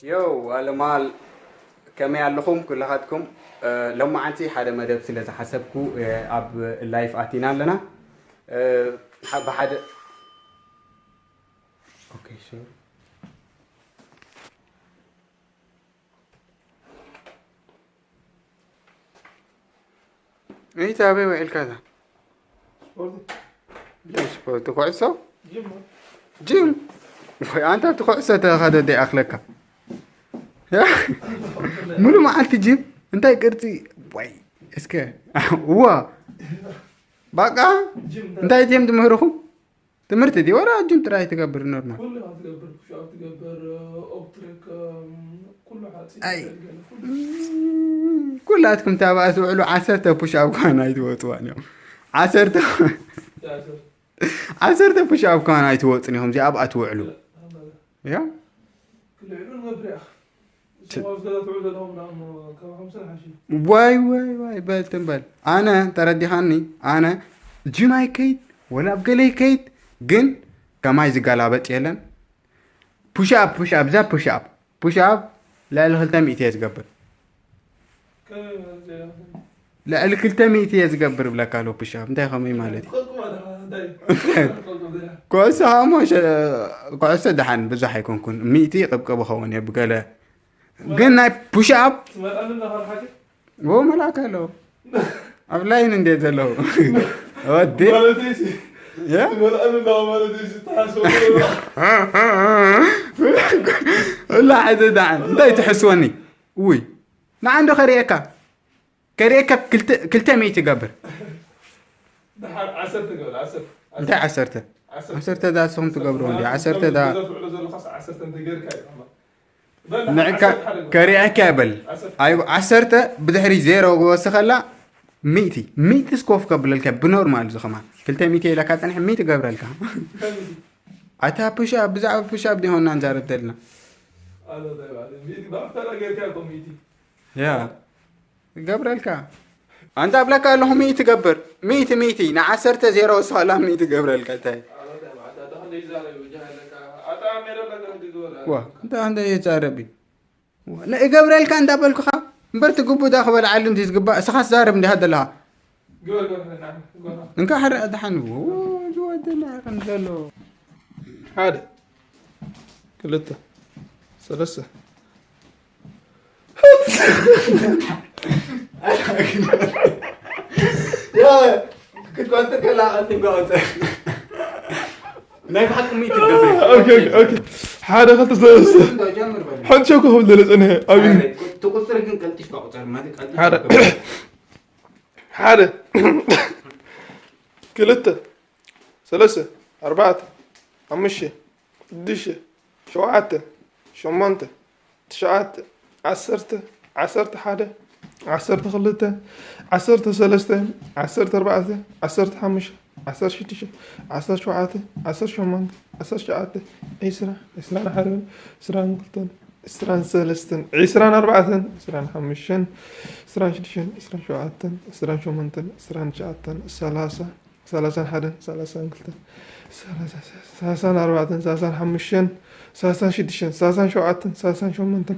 ዮ ኣለማል፣ ከመይ ኣለኹም ኩላኻትኩም? እ፣ ሎማዓንቲ ሓደ መደብ ስለ ዝሓሰብኩ፣ እ፣ ኣብ ላይፍ ኣቲና ኣለና። እ፣ ሓ- ብሓደ ኦኬ፣ ሶሪ። እይ ታበይ ውዒልካ እዛ? ስፖርት። ስፖርት ኩዕሶ? ጅም። ጅም? ወይ ኣንታ ኣብቲ ኩዕሶ ተኸደ ደይ ኣኽለካ። ያ? ሙሉ መዓልቲ ጅም? እንታይ ቅርጺ? ወይ እስከ እዋ። ባቃ? ጅም እንታይ ጅም ትምህርኹም? ትምህርቲ ድዩ ወላ ጅም ጥራይ ትገብር ኖርማል? ኩሉ ኢኻ ትገብር፣ ፑሽ ኣፕ ትገብር፣ ኦፕትሪክ፣ እም፣ ኩሉ ሓፂን ኣይ። ትገብር፣ ኩሉ። እም፣ ኩላትኩም ታብኣ ትውዕሉ ዓሰርተ ፑሽ ኣፕ ኳን ኣይትወፅዋን እዮም። ዓሰርተ፣ ዓሰርተ። ዓሰርተ ፑሽ ኣፕ ኳን ኣይትወፅን ኢኹም እዚኣ ኣብኣ ትውዕሉ። ያ? ክልዕሉ ንገብር ኢኻ። ት- እሱም ኣብዚ ገዛ ትውዕሉ ዘለኹም ደኣ እሞ ካብ ሓሙሽተ ንሓሽ እዩ። ዋይ፣ ዋይ፣ ዋይ፣ በል ትም በል። ኣነ፣ ተረዲኻኒ፣ ኣነ ጅም ኣይከይድ፣ ወላ ኣብ ገለ ይከይድ፣ ግን ከማይ ዝገላበጥ የለን። ፑሽ ኣፕ፣ ፑሽ ኣፕ፣ እዛ ፑሽ ኣፕ፣ ፑሽ ኣፕ ልዕሊ ክልተ ሚእቲ እየ ዝገብር። ከመይ ማለት እዩ? ልዕሊ ክልተ ሚእቲ እየ ዝገብር ብለካ ኣሎ ፑሽ ኣፕ። እንታይ ከመይ ማለት እዩ? ክቕብቅብ ኣለኻ፣ እንታይ? ክቕብቅብ ኣለኻ። ኩዕሶ ሃሞ ሸ-፣ ኩዕሶ ደሓን ብዙሕ ኣይኮንኩን። ሚእቲ ቅብቅብ እኸውን እየ ብገለ። ግን ናይ ፑሽ ኣፕ ትመልኣኒ ኣለኻ ብሓቂ? ዎ መልኣክ ኣለዉ። ኣብ ላይን እንዴት ዘለዉ? ወዲ? ማለተይ ሲ፣ ያ? ትመልኣኒ ኣለኻ ማለተይ ሲ፣ ተሓስቦ። እላ ሕዚ ደሓን። እንታይ ትሕስወኒ? ውይ። ንዓንዶ ከርእየካ። ከርእየካ ክልተ፣ ክልተ ሚእቲ ገብር። ደሓር ዓሰርተ ገብር፣ ዓሰርተ። እንታይ ዓሰርተ? ዓሰርተ። ዓሰርተ ዳ ንስኹም ትገብርዎ እንዲ? ዓሰርተ ዳ። ገዛ ትውዕሎ ዘለኻስ ዓሰርተ እንተገይርካ እዩ። በል፣ ንዕካ ዓሰርተ ሓደ ገብር። ከርእየካ ይበል። ዓሰርተ። ኣይ፣ ዓሰርተ ብድሕሪ ዜሮ ክወስኸላ ሚእቲ። ሚእቲ እስኮፍ ከብለልካ ብኖርማል እዚ ከማን። ክልተ ሚእቲ ኢለካ ጸኒሐ ሚእቲ ገብረልካ። እንታይ ሚእቲ? ኣታ ፑሽ ኣፕ፣ ብዛዕባ ፑሽ ኣፕ ዲሆና ንዛረብ ዘለና። ኣሎ፣ እንታይ ማለት? ሚእቲ ባክ ተራ ገይርካ እኮ ሚእቲ። ያ። ይገብረልካ። ኣንታ ኣብለካ ኣለኹ ሚእቲ ገብር። ሚእቲ፣ ሚእቲ። ንዓሰርተ ዜሮ ወስኸላ ሚእቲ ገብረልካ። እንታይ? ኣታ፣ ኣታ፣ ኣታ፣ ክንደይ ይዛረብ እዩ፣ ወጃ ኣለካ። ኣታ፣ ሜዳ ኣለካ፣ ክንደይ ግበር። ዋ፣ እንታይ፣ እንታይ ይዛረብ እዩ? ዋ፣ ንእገብረልካ እንዳበልኩኻ እምበር ትግቡ ዳ ክበልዓሉ እንዲ ዝግባእ፣ እስኻስ ዛረብ እንዲኻ ዘለኻ። ግበር፣ ግበር፣ ግበር፣ ግበር። እንካ ሕረ ደሓን። ዎ፣ ዝወደና ከም ዘሎ። ሓደ፣ ክልተ፣ ሰለስተ። ያ፣ ክትቆጽር ከላ ቀልጢፍካ ቁጸር። ናይ ብሓቂ ሚእቲ ትገብር። ኦኬ፣ ኦኬ፣ ኦኬ። ሓደ፣ ክልተ፣ ሰለስተ። ጀምር በል። ሓንቲ ሸኮ ክብል ደለ ጸኒሐ። ኣብ ኢድ። ትቁጽር ግን ቀልጢፍካ ቁጸር። ማለት ቀልጢፍካ ሓደ። ቁጸር። ሓደ። ክልተ። ሰለስተ፣ ኣርባዕተ፣ ሓሙሽተ፣ ሽዱሽተ፣ ሸውዓተ፣ ሸሞንተ፣ ትሽዓተ፣ ዓሰርተ፣ ዓሰርተ ሓደ፣ ዓሰርተ ክልተ፣ ዓሰርተ ሰለስተ፣ ዓሰርተ ኣርባዕተ፣ ዓሰርተ ሓሙሽተ፣ ዓሰርተ ሽዱሽተ፣ ዓሰርተ ሸውዓተ፣ ዓሰርተ ሸሞንተ፣ ዓሰርተ ትሽዓተ፣ ዒስራ፣ ዒስራን ሓደን፣ ዒስራን ክልተን፣ ዒስራን ሰለስተን፣ ዒስራን ኣርባዕተን፣ ዒስራን ሓሙሽተን፣ ዒስራን ሽዱሽተን፣ ዒስራን ሸውዓተን፣ ዒስራን ሸሞንተን፣ ዒስራን ትሽዓተን፣ ሰላሳ፣ ሰላሳን ሓደን፣ ሰላሳን ክልተን፣ ሰላሳን ኣርባዕተን፣ ሰላሳን ሓሙሽተን፣ ሰላሳን ሽዱሽተን፣ ሰላሳን ሸውዓተን፣ ሰላሳን ሸሞንተን፣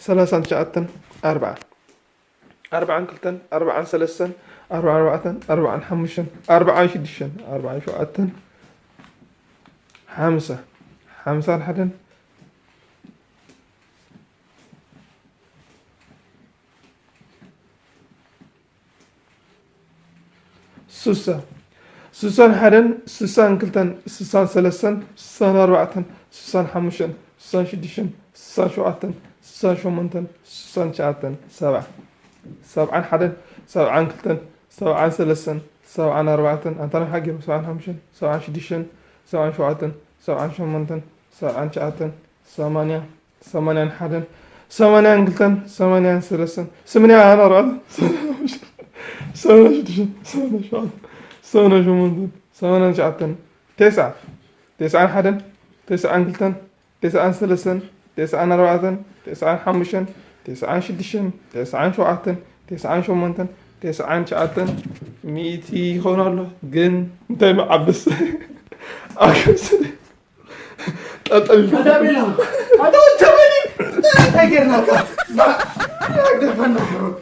ሰላሳን ትሽዓተን፣ ኣርብዓ፣ ኣርብዓን ክልተን፣ ኣርብዓን ሰለስተን፣ ኣርብዓን ኣርባዕተን፣ ኣርብዓን ሓሙሽተን፣ ኣርብዓን ሽዱሽተን፣ ኣርብዓን ሸውዓተን፣ ሓምሳ፣ ሓምሳን ሓደን፣ ሱሳ፣ ሱሳን ሓደን፣ ሱሳን ክልተን፣ ሱሳን ሰለስተን፣ ሱሳን ኣርባዕተን፣ ሱሳን ሓሙሽተን፣ ሱሳን ሽዱሽተን፣ ሱሳን ሸውዓተን፣ ሱሳን ሸሞንተን፣ ሱሳን ትሽዓተን፣ ሰብዓ፣ ሰብዓን ሓደን፣ ሰብዓን ክልተን፣ ሰብዓን ሰለስተን፣ ሰብዓን ኣርባዕተን፣ ኣንታ ናይ ሓጊሩ፣ ሰብዓን ሓሙሽተን፣ ሰብዓን ሽዱሽተን፣ ሰብዓን ሸውዓተን፣ ሰብዓን ሸሞንተን፣ ሰብዓን ትሽዓተን፣ ሰማንያ፣ ሰማንያን ሓደን፣ ሰማንያን ክልተን፣ ሰማንያን ሰለስተን፣ ስምንያን ኣርባዕተን፣ ሰማንያን ሽዱሽተን፣ ሰማንያን ሸውዓተን፣ ሰማንያን ሸሞንተን፣ ሰማንያን ትሽዓተን፣ ተስዓ፣ ተስዓን ሓደን፣ ተስዓን ክልተን፣ ተስዓን ሰለስተን፣ ተስዓን ኣርባዕተን፣ ተስዓን ሓሙሽተን፣ ተስዓን ሽዱሽተን፣ ተስዓን ሸውዓተን፣ ተስዓን ሸሞንተን፣ ተስዓን ትሽዓተን፣ ሚእቲ ይኸውን ኣሎ። ግን እንታይ መዓበስ? ኣብ ከብሲ ጠጠው ኢሉ። ኣታ ቤላ፣ ኣታ ወዲ ተመኒ፣ እንታይ እንታይ ጌርናካ? ደፈና ብሩክ።